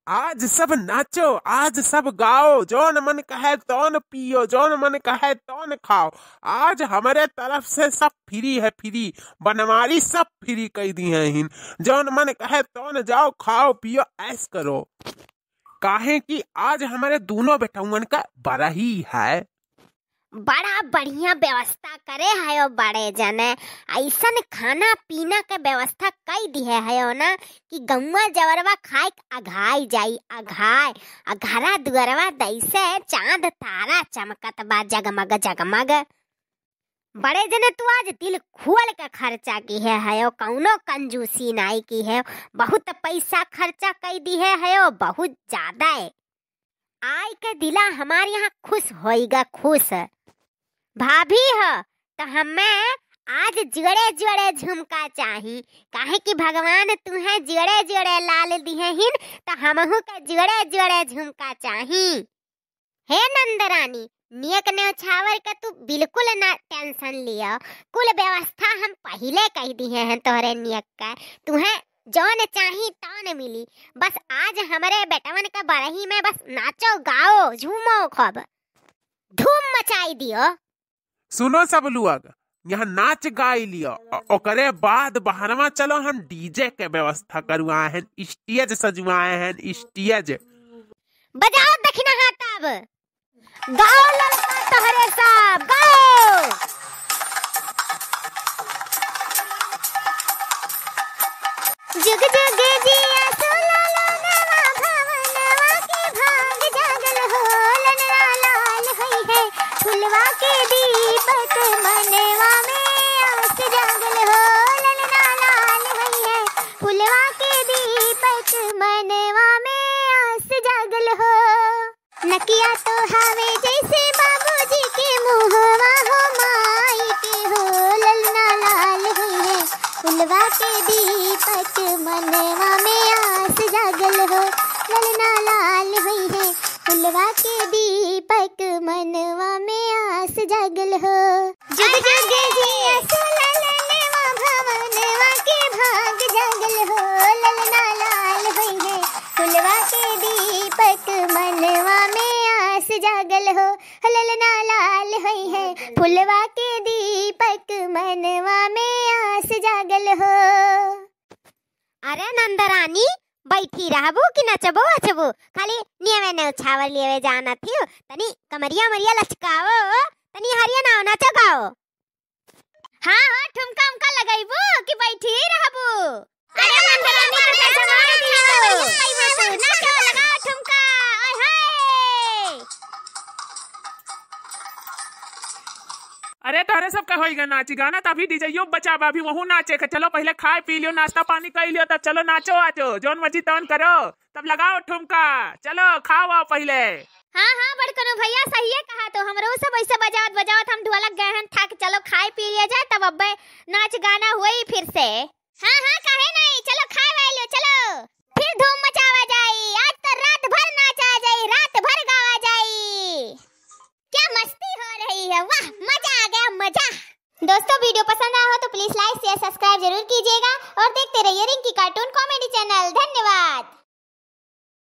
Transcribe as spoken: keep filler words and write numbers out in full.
आज सब नाचो, आज सब गाओ, जौन मन कहे तौन पियो, जौन मन कहे तौन खाओ। आज हमरे तरफ से सब free है, free। बनवारी सब free कई दिहे हिन। जौन मन कहे तौन जाओ, खाओ पियो, ऐश करो। काहे कि आज हमरे दूनों बेटउअन का बरही है। बड़ा बढ़िया व्यवस्था करे हयो बड़े जने, अइसन खाना पीना के व्यवस्था कई दिहे हयो ना कि गौवा जवरवा खाए के अघाई जाई, अघाए। आ घरा दुअरवा जैसे चांद तारा चमकत बा जगमग जगमग। बड़े जने तू आज दिल खोल के खर्चा किहे हयो, कौनो कंजूसी नाई किहे, बहुत पैसा खर्चा कई दिहे हयो, बहुत ज्यादा है। आइ के दिला हमार यहाँ खुश होइगा, खुश। भाभी हो, त हमें आज जोड़े जोड़े झुमका चाही, काहे कि भगवान तुहें जोड़े जोड़े लाल दिहे हिन, त हमहू के जोड़े जोड़े झुमका चाही। हे नंदरानी, नियक नेवछावर के तू बिल्कुल ना tension लियो, कुल व्यवस्था हम पहिले कहि दिहे हैं तोहरे नियक के। तुहें जौन चाही तौन मिली। बस आज हमरे बेटवन के बरही में बस नाचो, गाओ, झूमो, खूब धूम मचाई दियो। सुनो सब लोग, यहाँ नाच गाई लियो, ओ-, ओकरे बाद बहरवा चलो, हम DJ के व्यवस्था करवाए हैं, stage सजवाए हैं, stage। बजाओ दखिना हाथ अब। गाओ ललका तोहरे सब, गाओ। जुग जुग जिया सोला लोगवा, भवनवा के भाग जागल हो, ललना लाल होई है, फुलवा के दीपक मनवा में आस जागल हो, ललना लाल होई है, फुलवा के दीपक मनवा में आस जागल हो। नकिया तो हवे जैसे बाबूजी के मुहवा हो माई के हो, ललना लाल होई है, फुलवा के दीपक मनवा में आस जागल हो, ललना लाल होई है, फुलवा के दीपक मनवा में आस जागल हो। जुग जुग जिया सोला ललनवा, भवनवा के भाग जागल हो, ललना लाल होई है, फुलवा के दीपक मनवा में आस जागल हो, ललना लाल होई है, फुलवा के दीपक मनवा में आस जागल हो। अरे नंदरानी, बैठी रहबू कि नचबो अचबो? खाली नियवे नेवछावर लियवे जानत हियो। तनी कमरिया उमरिया लचकाओ, तनी हरिया नाओ, नाचो गाओ। हाँ हो, ठुमका उमका लगैबू कि बैठी रहबू? अरे नंदरानी, तो कैसे मार दियो? नाचो, लगाओ ठुमका, ओए होए। अरे तोहरे सबका होइगा नाची गाना, त अभी डीजेयो बचा बा, अभी वहू नाचे के। चलो पहिले खाए पी लियो, नाश्ता पानी कइ लियो, तब चलो नाचो आचो, जौन मर्जी तौन करो, तब लगाओ ठुमका, चलो खाओ आओ पहिले। हाँ हाँ बड़कनू भैया सहिए कहा, तो हमरो सब ऐसे बजावत बजावत हम ढोलक गए हैं थक, चलो खाए पी लिया जाए, तब अब्बे नाच गाना हुई फिर से। हाँ हाँ काहे नहीं, चलो खाए वाए लो, चलो फिर धूम मचावा जाई, आज तो रात भर नाचा जाई, रात भर गावा जाई। क्या मस्ती हो रही है, वाह मजा आ गया मजा। दोस्तों वीडियो पसंद आया हो तो please like share subscribe जरूर कीजिएगा और देखते रहिए रिंकी cartoon comedy channel। धन्यवाद।